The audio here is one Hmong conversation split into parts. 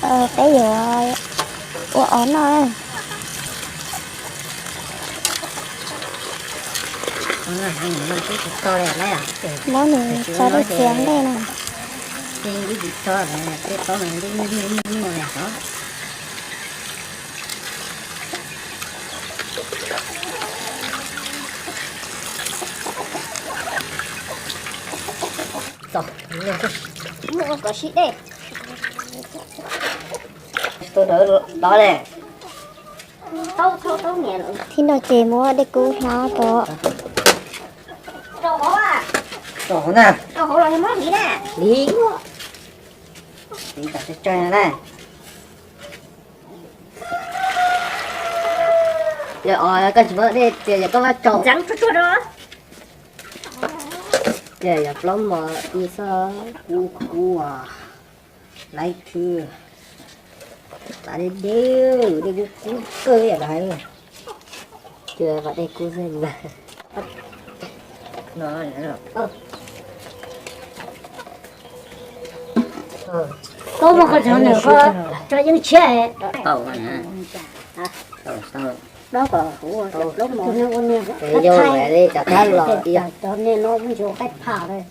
Peb yuav ua os noj. Muab nws tso rau txiav nqaij na. Kom sib dej. Thib no ces muab dej kub hlob rau. Rau hauv na. Rau hauv los yog muab hliv na. Hliv. Hliv kom tsawg tsawg na. Yog os, koj tsis muab dej tias yog koj muab rau. Tsuag tsuag rau. Ces yog plaub mos ib xoj kub kub, laib khwb, tas deb deb, dej kub kub kawg ib yam li. Ces vam dej kub xwb. Koj muab qhov tseem nws qhov tso yeeb tshiab. Cov niag no ntsuag qaib pham li.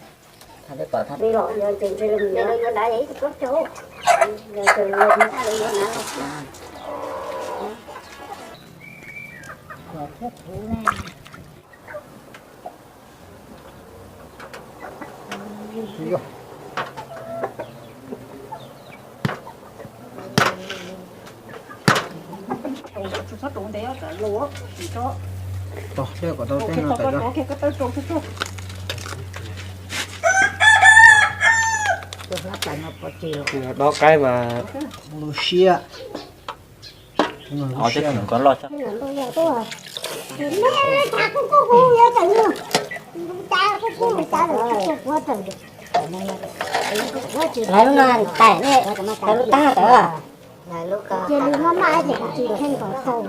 Dob qaib mas lub siab. Lawv no tais ne, lawv lub tab tawm. Cia li maj maj ces kuv tsis kheej kom tau.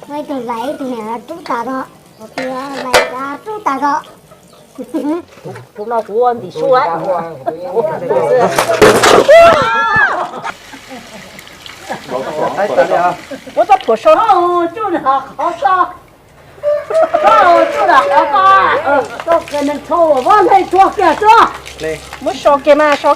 Ib tug lais ib tug niam rub tas zog, lais rub tas zog. Tus no kuv ntim su. Muab txoj phuam so, tsuj nram qhov so, tsuj nram qhov so. Txoj kiag neeg tshau vaj neeg tshua kiag xwb. Muab so kiag mas so.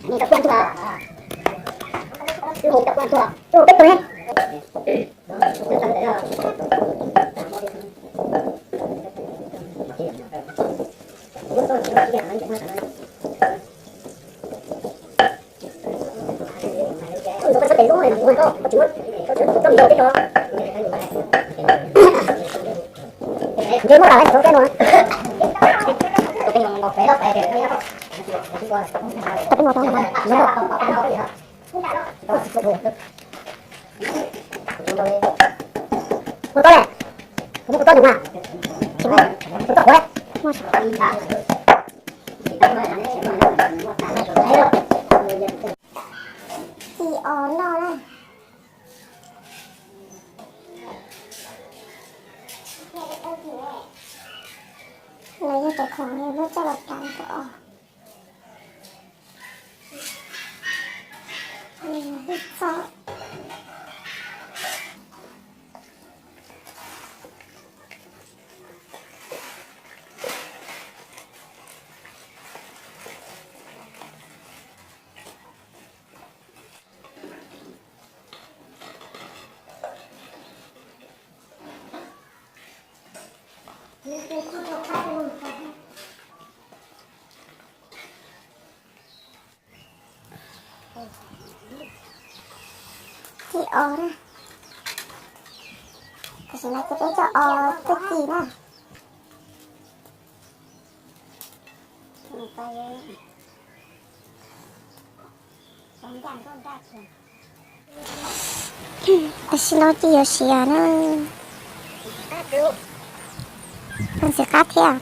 Ib os noj na. Lawv yog cov khoom muab coj los tag rau os. Ci os na, tam sim no ces peb coj os txuj ci na. Tam sim no ces yuav siav na, pheej ntxim qab thiab.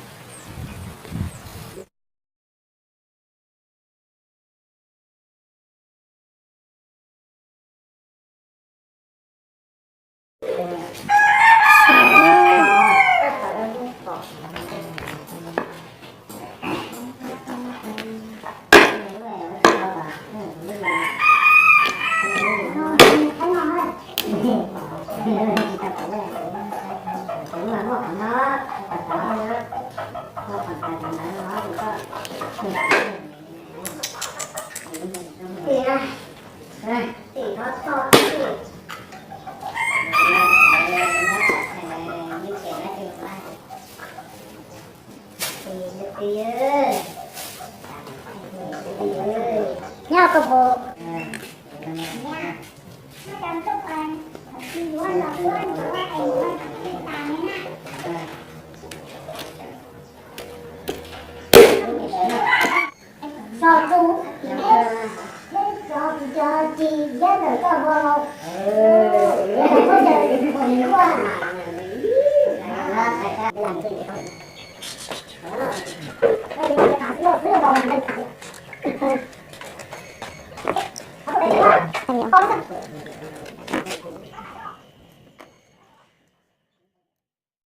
Nyob koj puas?